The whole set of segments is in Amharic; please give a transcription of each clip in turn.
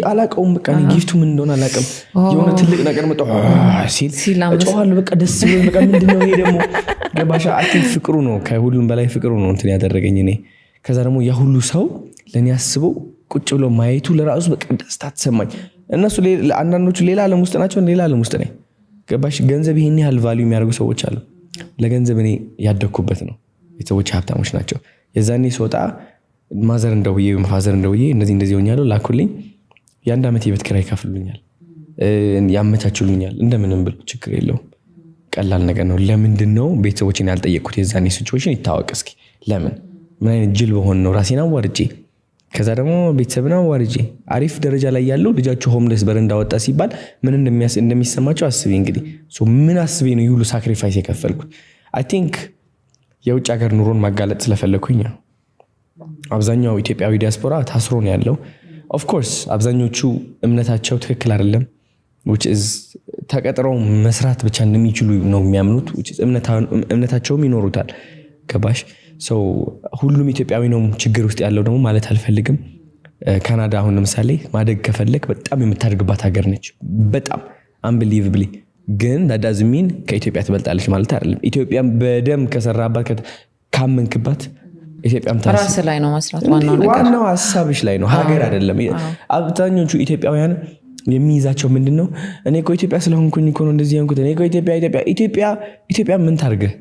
አላቀውም። በቃ እኔ gift ኡ ምን እንደሆነ አላውቅም። የሆነ ትልቅ ነገር መጣ ሲል ሲል አንበሳ። እጮኻለሁ። በቃ ደስ ብሎኝ፣ በቃ ምንድን ነው ይሄ ደግሞ፣ ገባሻ? I think ፍቅሩ ነው፣ ከሁሉም በላይ ፍቅሩ ነው እንትን ያደረገኝ እኔ። ከዛ ደግሞ ያ ሁሉ ሰው ለእኔ አስበው ቁጭ ብሎ ማየቱ ለራሱ በቃ ደስታ ተሰማኝ። እነሱ አንዳንዶቹ ሌላ ዓለም ውስጥ ናቸው፣ ሌላ ዓለም ውስጥ ነኝ። ገባሽ? ገንዘብ ይሄን ያህል value የሚያደርጉ ሰዎች አሉ። ለገንዘብ እኔ ያደግኩበት ነው። ቤተሰቦች ሀብታሞች ናቸው። የዛኔ ስወጣ mother እንደውዬ ወይም father እንደውዬ እንደዚህ እንደዚህ ሆኛለሁ ላኩልኝ። የ1 ዓመት የቤት ኪራይ ይከፍሉኛል፣ ያመቻቹልኛል። እንደምንም ብሎ ችግር የለውም፣ ቀላል ነገር ነው። ለምንድን ነው ቤተሰቦችን ያልጠየቅኩት? የዛኔ situation ይታወቅ እስኪ። ለምን፣ ምን አይነት ጅል በሆን ነው ራሴን አዋርጄ፣ ከዛ ደግሞ ቤተሰብን አዋርጄ፣ አሪፍ ደረጃ ላይ ያለው ልጃቸው homeless በረንዳ ወጣ ሲባል ምን እንደሚሰማቸው አስቤ እንግዲህ። So ምን አስቤ ነው ይህ ሁሉ sacrifice የከፈልኩት? I think የውጭ ሀገር ኑሮን ማጋለጥ ስለፈለግኩኝ ነው። አብዛኛው ኢትዮጵያዊ ዲያስፖራ ታስሮ ነው ያለው። Of course አብዛኞቹ እምነታቸው ትክክል አይደለም። Which is ተቀጥረው መስራት ብቻ እንደሚችሉ ነው የሚያምኑት። Which is እምነታቸውም ይኖሩታል። ገባሽ? So ሁሉም ኢትዮጵያዊ ነው ችግር ውስጥ ያለው ደግሞ ማለት አልፈልግም። ካናዳ አሁን ለምሳሌ ማደግ ከፈለግ በጣም የምታድግባት ሀገር ነች። በጣም unbelievably፣ ግን that doesn't mean ከኢትዮጵያ ትበልጣለች ማለት አይደለም። ኢትዮጵያን በደንብ ከሰራባት፣ ካመንክባት ኢትዮጵያም ራስ ላይ ነው መስራት ዋናው ነገር። ዋናው ሀሳብሽ ላይ ነው፣ ሀገር አይደለም። አብዛኞቹ ኢትዮጵያውያን የሚይዛቸው ምንድን ነው? እኔ እኮ ኢትዮጵያ ስለሆንኩኝ እኮ ነው እንደዚህ የሆንኩት። እኔ እኮ ኢትዮጵያ፣ ኢትዮጵያ፣ ኢትዮጵያ፣ ኢትዮጵያ ምን ታርግህ?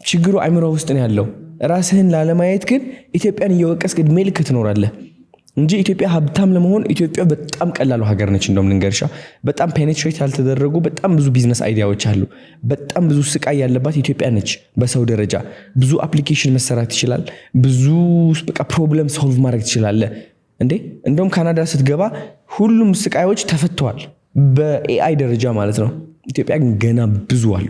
ችግሩ አይምሮ ውስጥ ነው ያለው። ራስህን ላለማየት ግን ኢትዮጵያን እየወቀስክ እድሜ ልክ ትኖራለህ እንጂ ኢትዮጵያ ሀብታም ለመሆን ኢትዮጵያ በጣም ቀላሉ ሀገር ነች። እንደውም ልንገርሻ፣ በጣም penetrate ያልተደረጉ በጣም ብዙ business idea ዎች አሉ። በጣም ብዙ ስቃይ ያለባት ኢትዮጵያ ነች። በሰው ደረጃ ብዙ application መሰራት ይችላል። ብዙ በቃ problem solve ማድረግ ትችላለህ። እንዴ፣ እንደውም ካናዳ ስትገባ ሁሉም ስቃዮች ተፈተዋል፣ በ AI ደረጃ ማለት ነው። ኢትዮጵያ ግን ገና ብዙ አሉ።